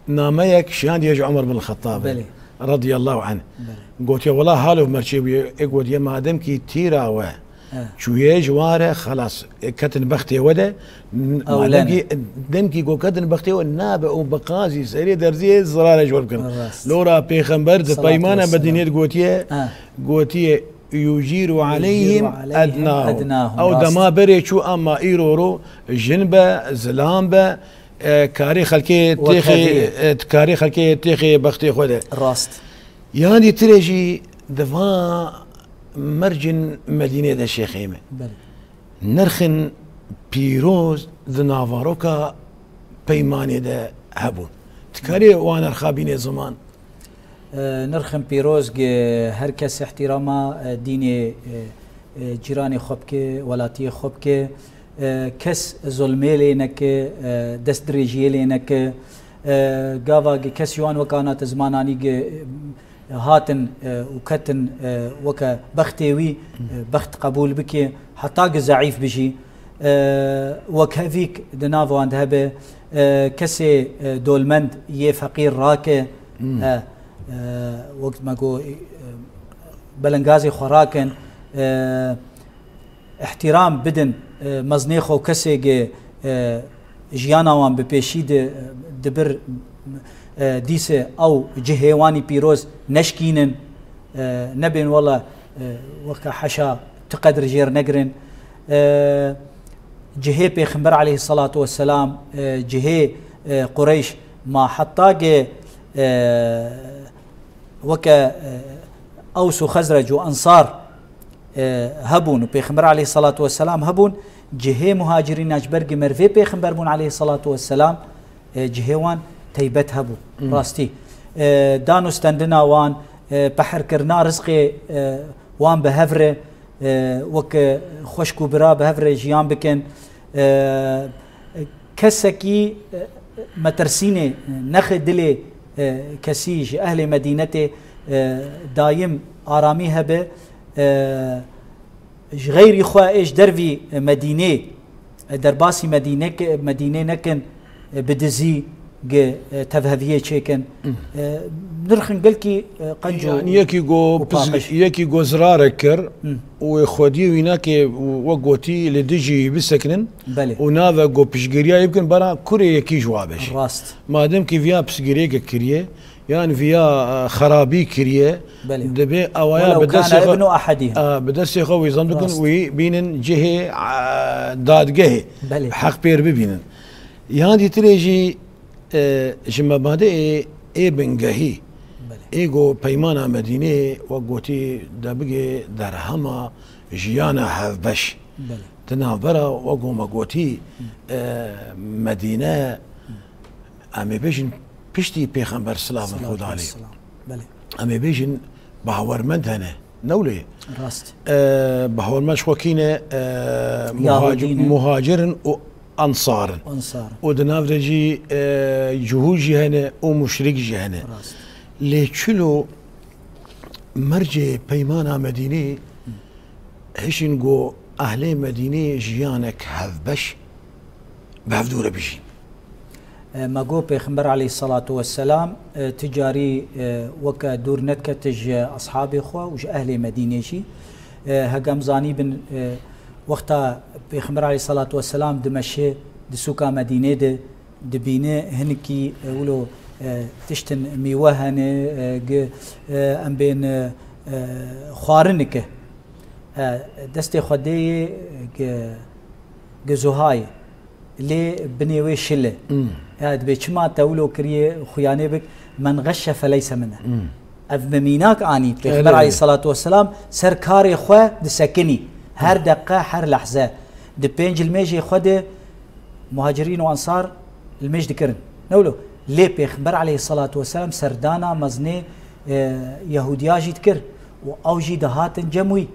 Nameyek şiyandiye ji Omer bin Xettabê. Belê. Radiyallahu anh. Belê. Gotiye, wela halo merçê bûye. Ê gotiye, madem ki tîra we He. Çûye ji wan re, xelas, e, ketin bextê we de, n-, Ew madem lene. Ki, demkî ku ketin bextê we nabe û bi qazî serê derziyê zirare ji we bikin. Rast. Lora Pêxember di Salatu peymana vesselam. Medînê de gotiye, He. Gotiye, "Yucîru aleyhim Yucîru aleyhim ednahum." Ednahum, Ew rast. Dema berê çû, ama îro ro jin be, zilam be, e, karê xelkê Wek têxê, hevî. E, karê xelkê têxê bextê xwe de. Rast. Yanî tirê jî di va mercên Medînê de şêxê me. Belê. Nirxên pîroz di navaroka peymanê de hebûn. Dikarê wan nirxa bînê ziman? E, nirxên pîroz gi her kes îhtîrama, e, dînê, e, e, cîranê xwe bike, welatiyê xwe bike. E, kes zulmê lê neke, e, destdirêjiyê lê neke. E, gava gi kes ji wan wekana te zimananî gi, e, hatin, e, û ketin, e, weke bextê wî, e, bext qebûl bike, heta gi zeîf bijî. E, wekhevîk di nav wan de hebe, e, kesê, e, dolmend yê feqîr rake, Hmm. e, e, wek me got, e, belengazê xwe rakin, e, îhtîram bidin, e, mezinê xwe û kesê ge, e, jiyana wan bi pêşî di, dibir, e, dîse ew cihê wanî pîroz neşkînin, e, nebên wela e, weke heşa tu qedir jêr negirin. E, cihê Pêxember aleyhissalatu vesselam, e, cihê, e, Qureyş ma heta ge, e, weke, e, Ews û Xezrec û Ensar, e, hebûn û Pêxember aleyhissalatu vesselam hebûn, cihê muhacirîna ji ber gi mervê Pêxember bûn aleyhissalatu vesselam, e, cihê wan teybet hebû. Hmm. Rastî. E, dan û stendina wan, e, peherkirina rizqê, e, wan bi hev re, e, wek, e, xweşk û bira bi hev re jiyan bikin. E, kesekî, e, metirsînê, nexê dilê, e, kesî ji ehlê Medînetê, e, dayim aramî hebe, e, ji xeyrî xwe ê ji dervî Medînê, e, derbasî Medîne ke-, Medînê nekin, e, bi dizî gi, e, tevheviyê çêkin. Hmm. E, nirxin gelkî, e, qenc û, Yani yekî go û paqij. Yekî go zirarek kir Hmm. û wê xwediyê wî nake û wek gotî li dijî wî bisekinin Belê. û nave go piştgiriyayê bikin, bera kurê yekî ji wa beşê. Rast. Madem ki viya piştgiriyeke kiriye, yan viya, e, xerabî kiriye, Belê. Dibê awaya Welew bi destê kana xwe, ibnu ahadihim. e, bi destê xwe wî zam dikin, Rast. wî bînin cihê, e, dadgehê. Belê. Heq pêr bibînin. Yan dîtirê jî, e, ji mebadê ê bingehî, Belê. ê go peymana Medînê wek gotî debigê derhema jiyana hevbeş. Belê. Di navbera wek go me gotî, Hı. e, Medîne, Hı. em ê bêjin piştî Pêxember silavên Xwedê lê. Belê. Em ê bêjin bawermend hene. Ne wile? Rast. E, bawermend ji xwe kî ne, e, Yahudî muhac-, ne. Muhacir in û Ensar in. Ensar. Û di nav de jî, e, cuhûl jî hene û muşrik jî hene. Rast. Lê çilo mercê peymana Medînê hişin go ehlê Medînê jiyanek hevbeş bi hevdû re bijîn. E, me got Pêxember aleyhissalatu vesselam, e, ti carî, e, weke dûr nedikete ji ashabê xwe û ji ehlê Medînê jî. E, hegem zanîbin, e, wexta Pêxember aleyhissalatu vesselam dimeşe di sûka Medînê de dibîne hinekî, e, wilo, e, tiştin mîwe hene, e, gi, e, em bên, e, e, xwarinike. E, destê xwe dê yê gi, gi zuhayê. Lê binê wê şil e. Hmm. Ya dibê çima te wilo kiriye xuyanê bik, "Men xeşşe feleyse minne." Hmm. Ev bi mînak anî. Pêxember Elê, elê. aleyhissalatu vesselam ser karê xwe disekinî. Her Hmm. deqe, her lehze. Di pênc limêjê xwe de muhacirîn û ensar limêj dikirin. Ne wilo? Lê Pêxember aleyhissalatu vesselam serdana mezinê, e, Yahûdiya jî dikir û ew jî dihatin cem wî.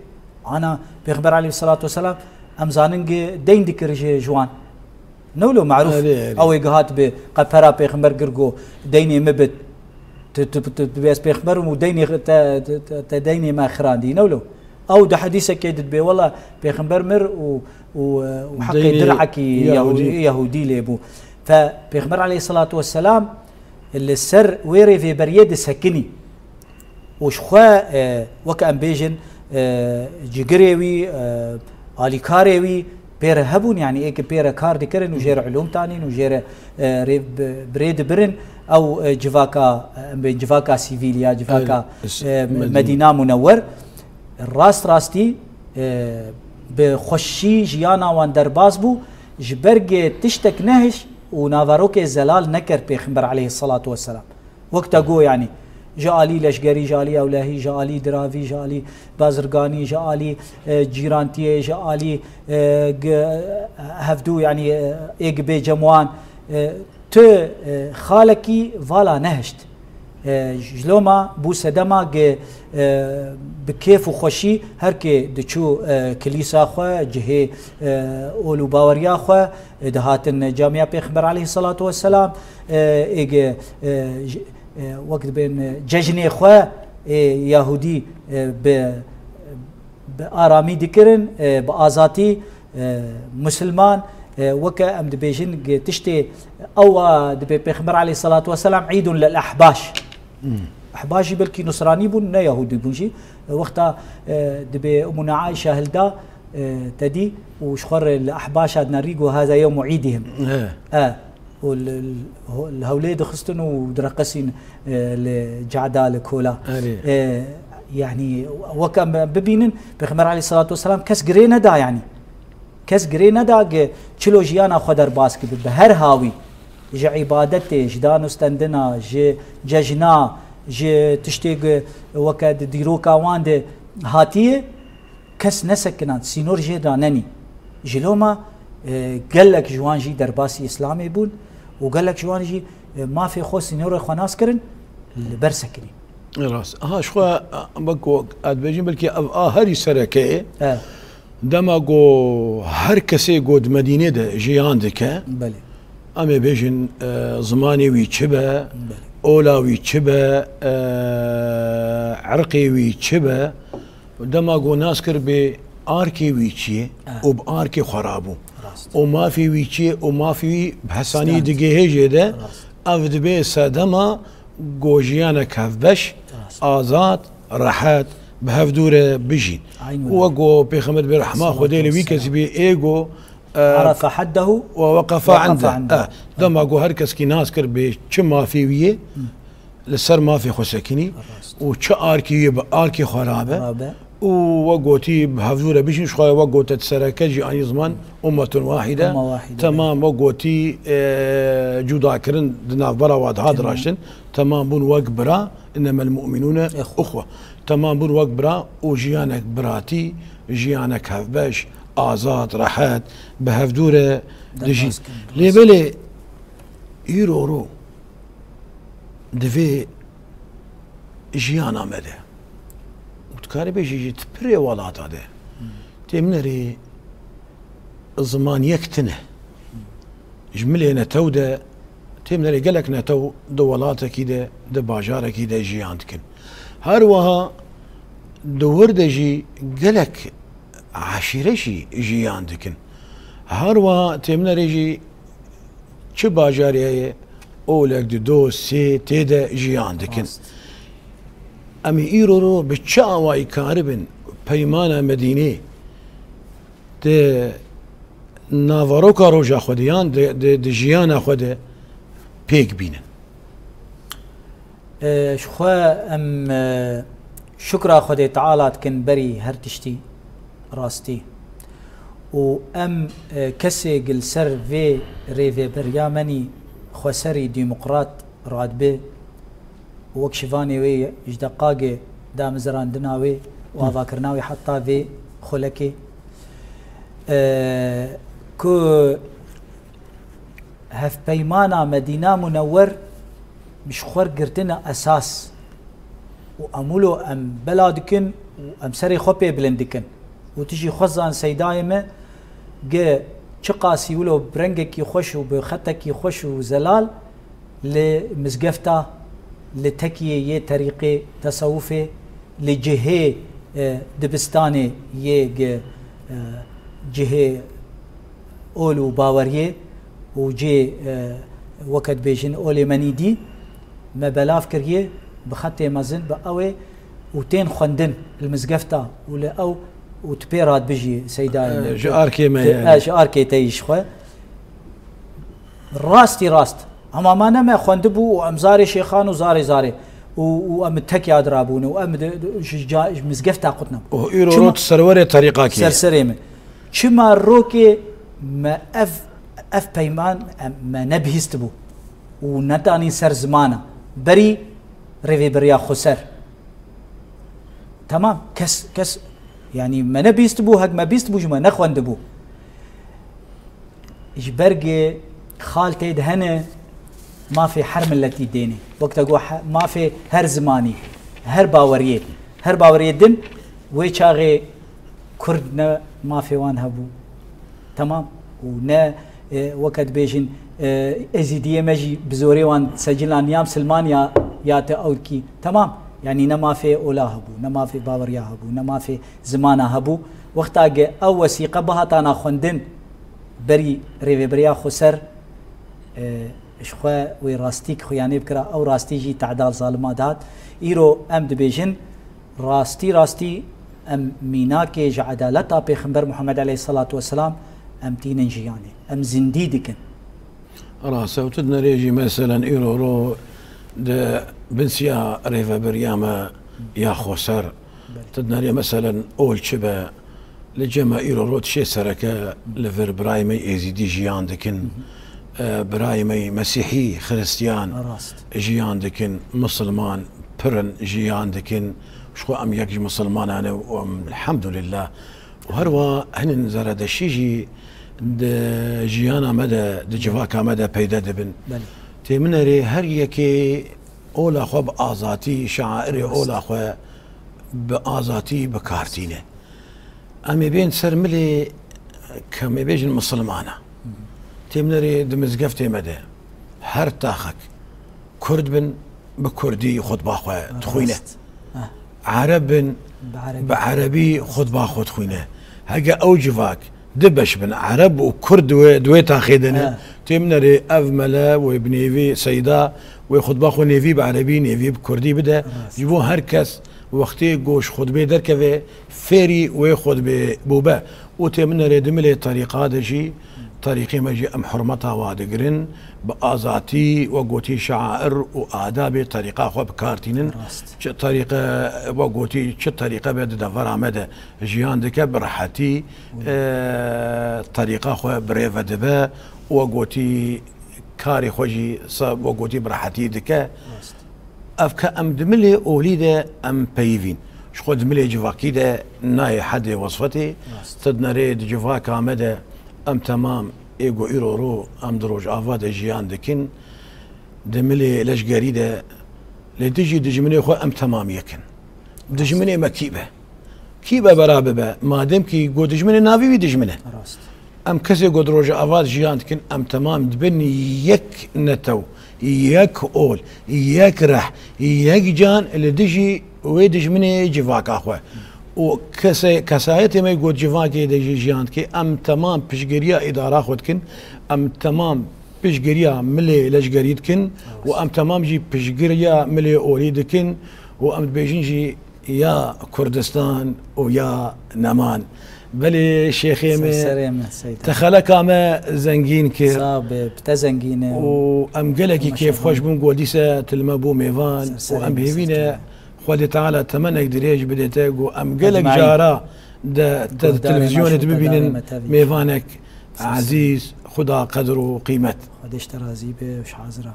Ana Pêxember aleyhissalatu vesselam em zanin gi deyn dikir ji, ji wan. Ne wilo marûf? Erê, erê. Ew ê gihat bi qepera Pêxember gir got, "Deynê min bid." Tu, tu, tu, tu, ez Pêxember im û deynê te, te, te, te deynê me xirandî. Ne wilo? Ew di hedîsekê de dibê, wela Pêxember mir û, û, û heqê Deynê direkî Yahûdî. Yahûdî, Yahûdî lê bû. Fe Pêxember aleyhissalatu vesselam li ser wê rêvêberiyê disekinî. Û ji xwe, e, weke em bêjin, e, cigirê wî, e, alîkarê wî pê re hebûn, yanî ê ki pê re kar dikirin û jê re ulûm tanîn û jê re, e, rê bi, bi rê dibirin, ew, e, civaka, e, em bên civaka sivîl ya civaka, Erê, e, Medîna. Medîna Munewwer, rast rastî, e, bi xweşî jiyana wan derbas bû, ji ber gê tiştek nehiş û naverokê zelal nekir Pêxember aleyhissalatu vesselam. Wek te got, yanî, ji alî leşgerî, ji alî ewlehî, ji alî diravî, ji alî bazirganî, ji alî, e, cîrantiyê, ji alî, e, gi-, hevdû, yanî, e, ê gi bê cem wan, e, tu, e, xalekî vala nehişt. E, ji loma bû sedema gi, e, bi kêf û xweşî her kê diçû, e, kilîsa xwe, cihê, e, ol û baweriya xwe, e, dihatin camiya Pêxember aleyhissalatu vesselam, e, ê gi, e, j-, e, wek dibên, e, cejnê xwe, ê Yahûdî, e, bi, bi aramî dikirin, e, bi azatî, e, Musilman, e, weke em dibêjin, gi tiştê ew a dibê Pêxember aleyhissalatu vesselam îdun lil ehbaş. Hmm. Ehbaş jî belkî Nusranî bûn, ne Yahûdî bûn jî. E, wexta, e, dibê Umuna Aîşe hilda, e, te dî û ji xwe re li ehbaşa dinerî got, "Haza yewmu îdihim." He. E, û li, li, li hewlê dixistin û direqisîn, e, li cada, li kola. Erê. E, Yanî weke em bibînin, Pêxember aleyhisselatu vesselam kes girê neda yanî. Kes girê neda ki çilo jiyana xwe derbas kibe, bi her hawî. Ji îbadetê, ji danûstendina, ji cejna, ji tiştê ki weke di dîroka wan de hatiye, kes nesekinand, sînor jê de nenî. Ji loma, e, gelek ji wan jî derbasî Îslamê bûn û gelek ji wan jî, e, mafê xwe, sînorê xwe nas kirin, li ber sekinî. Rast. Aha, ji xwe, e, wek ku ez dibêjim, belkî ev a herî sereke ye. E. Dema ku her kesê ku di Medînê de jiyan dike, Belê. em ê bêjin, e, zimanê wî çi be, Belê. ola wî çi be, e, irqê wî çi be, dema ku nas kir bê arkê wî çi ye Eh. û bi arkê xwe rabû. Rast. Û mafê wî çi ye û mafê wî bi hesanî Stand. digihê jê de, Rast. ev dibe sedema ku jiyanek hevbeş, Rast. azad, rehet, bi hevdû re bijîn. Aynen. Û wek ku Pêxember bê rehma Xwedê li wî Salatu kesî bê ê ku, e, Arafa haddehu we weqefa weqefa inde. inde. Eh, dema ku her keskî nas kir bê çi mafê wî ye, Hı. li ser mafê xwe sekinî Rast. û çi arkî wî bi arkê xwe rabe Rabe. û we gotî bi hevdû re bijîn, ji xwe we gote di sereke jî anî ziman ummetun wahide. Umma wahide. Temam we gotî, e, cudakirin di navbera wa dihat Temam. raştin. Temam bûn wek bira, innemel mu'minûne Ihwe. uhwe. Temam bûn wek bira û jiyanek biratî, jiyanek hevbeş, azad, rehet, bi hevdû re Derbas dijîn. kirin. Lê belê îro ro divê jiyana me de. Û dikarî bêjî jî di pirê welata de. Têmnerê ziman yek tune. Ji milê netew de, têmnerê gelek netew di welatekî de, di bajarekî de jiyan dikin. Her wiha di wir de jî gelek eşîre jî jiyan dikin. Her wiha têmnerê jî çi bajarê heye, olek di do sê tê de jiyan dikin. Rast. Em ê îro ro bi çi awayî karibin peymana Medînê di naveroka roja xwe de yan di, di, di jiyana xwe de pêk bînin? E, ji xwe em, e, şukra Xwedê Teala dikin berî her tiştî rastî. Û em, e, kesê gi li ser vê rêveberiya menî xweserî demokrat radibe û wek şivanê wê ji deqagê damizirandina wê û Hı. avakirina wê heta vê xulekê, e, ku Hevpeymana Medîna Munewwer ji xwe girtine esas û em wilo em bela dikin û em serê xwe pê bilind dikin. Û tu jî xwe zan seydayê me, ge çiqasî wilo bi rengekî xweş û bi xetekî xweş û zelal li mizgefta, li tekiyê yê terîqê, tesewufê, li cihê, e, dibistanê yê gi, e, cihê ol û baweriyê û cihê, e, weke dibêjin olê menî dî me belav kiriye bi xetê mezin bi ew ê û tên xwendin li mizgefta û li ew û tu pê radibijî seydayê me. E, ji arkê me Te- yani. e, ji arkê te yî ji xwe. Rastî rast. Hema ma ne me xwendibû û em zarê şêxan û zarê zarê û, û em tekiya dirabûne û em di, di, ji ca-, ji mizgefta qut nebû. Û îro Çima rot serwerê terîqakî. Serserê min. Çima rokê me ev, ev peyman em, me nebihîstibû û nedanîn ser zimana. Berî rêveberiya xweser. Temam. Kes, kes, yanî me nebihîstibû, hek me bihîstibû ji me nexwendibû. Ji ber gi xal tê de hene mafê her miletî dêne. Wek te got he-, mafê her zimanî, her baweriyê, her baweriyê din wê çaxê Kurd ne mafê wan hebû. Temam. Û ne, e, weke dibêjin, e, Êzîdiyê me jî bi zorê wan secilan ya misilman ya, ya te ewkî. Temam. Yanî ne mafê ola hebû, ne mafê baweriya hebû, ne mafê zimana hebû. Wexta ge ew wesîqe bihatana xwendin, berî rêveberiya xweser, e, ji xwe wê rastî ki xuyanê bikira, ew rastî jî tehda zalima dihat. Îro em dibêjin, rastî, rastî em mînakê ji edaleta Pêxember Muhammed aleyhisselatu vesselam em tînin jiyanê. Em zindî dikin. Rast e, û tu dinerê jî meselen îro ro di binsiya rêveberiya me ya xweser. Tu dinerê meselen ol çi be, li cem me îro rot şê sereke li vir birayê me êzîdî jiyan dikin, e, birayê me mesîhî, xiristiyan jiyan dikin, misilman pir in jiyan dikin. Ji xwe em yek ji misilmanan e û em elhemdulillah. Û her wa hinên zeredeştî jî di jiyana me de, di civaka me de peyde dibin. Têminerê her yekê ola xwe bi azatî, şairê ola xwe bi azatî bi kar tîne. Em ê bên ser milê ke em ê bêjin misilmana. Têminerê di mizgeftê me de her taxek Kurd bin, bi kurdî xutba xwe dixwîne. Ereb bin, bi erebî xutba xwe dixwîne. Heke ew civak du beş bin, ereb û kurd di wê, di wê taxê de ne, têminerê ev mele wê bi nêvî seyda wê xutba xwe nêvî bi erebî, nêvî bi kurdî bide. Ji bo her kes wextê goş xutbê derkeve, fêrî wê xutbê bûbe. Û têminerê di milê terîqa de jî, terîqê me jî em hurmeta wa digirin, bi azatî, we gotî şair û adabê terîqa xwe bi kar tînin. Çi terîqe, we gotî çi terîqe be di devera me de jiyan dike, bi rehetî, e, terîqa xwe bi rê ve dibe û we gotî karê xwe jî se-, we gotî bi rehetî dike. Ev ke em di milê olî de em peyivîn. Ji xwe di milê civakî de nayê hedê wesfetê. Tu dinerê di civaka me de em temam ê ku îro ro em di Rojava de jiyan dikin, di milê leşgerî de li dijî dijminê xwe em temam yek in. Dijminê me kî be? Kî be bera bibe? Madem kî ku dijminê navî wî dijmin e. Em kesê ku di Rojava de jiyan dikin, em temam dibin yek netew, yek ol, yek reh, yek can li dijî wê dijminê civaka xwe. Û kese-, kesayetê me ku civakê de jî jiyan dike, em temam piştgiriya îdara xwe dikin, em temam piştgiriya milê leşgerî dikin û em temam jî piştgiriya milê olî dikin û em dibêjin jî ya Kurdistan û ya neman. Belê şêxê me, te xeleka me zengîn kir. Sağ be, te zengîn e. Û em gelekî kêfxweş bûn ku dîse tu li me bû mêvan û em hêvî ne Xwedê Teala temenek dirêj bide te ku em gelek cara de te di televîzyonê dibînin mêvanek ezîz, xuda qedir û qîmet. Xwedê ji te razî be û ji hazira.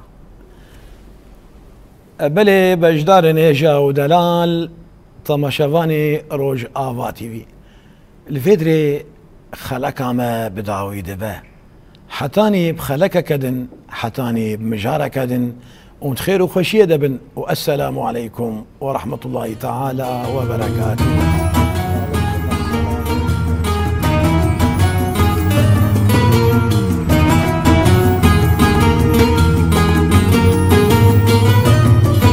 E, belê beşdarên hêja û delal, temaşevanê Rojava T V. Li vê dirê xeleka me bi dawî dibe. Hetanî bi xelekeke din, hetanî bi mijareke din û di xêr û xweşiyê de bin û esselamu aleykum we rahmetullahi teala we berekatuhu.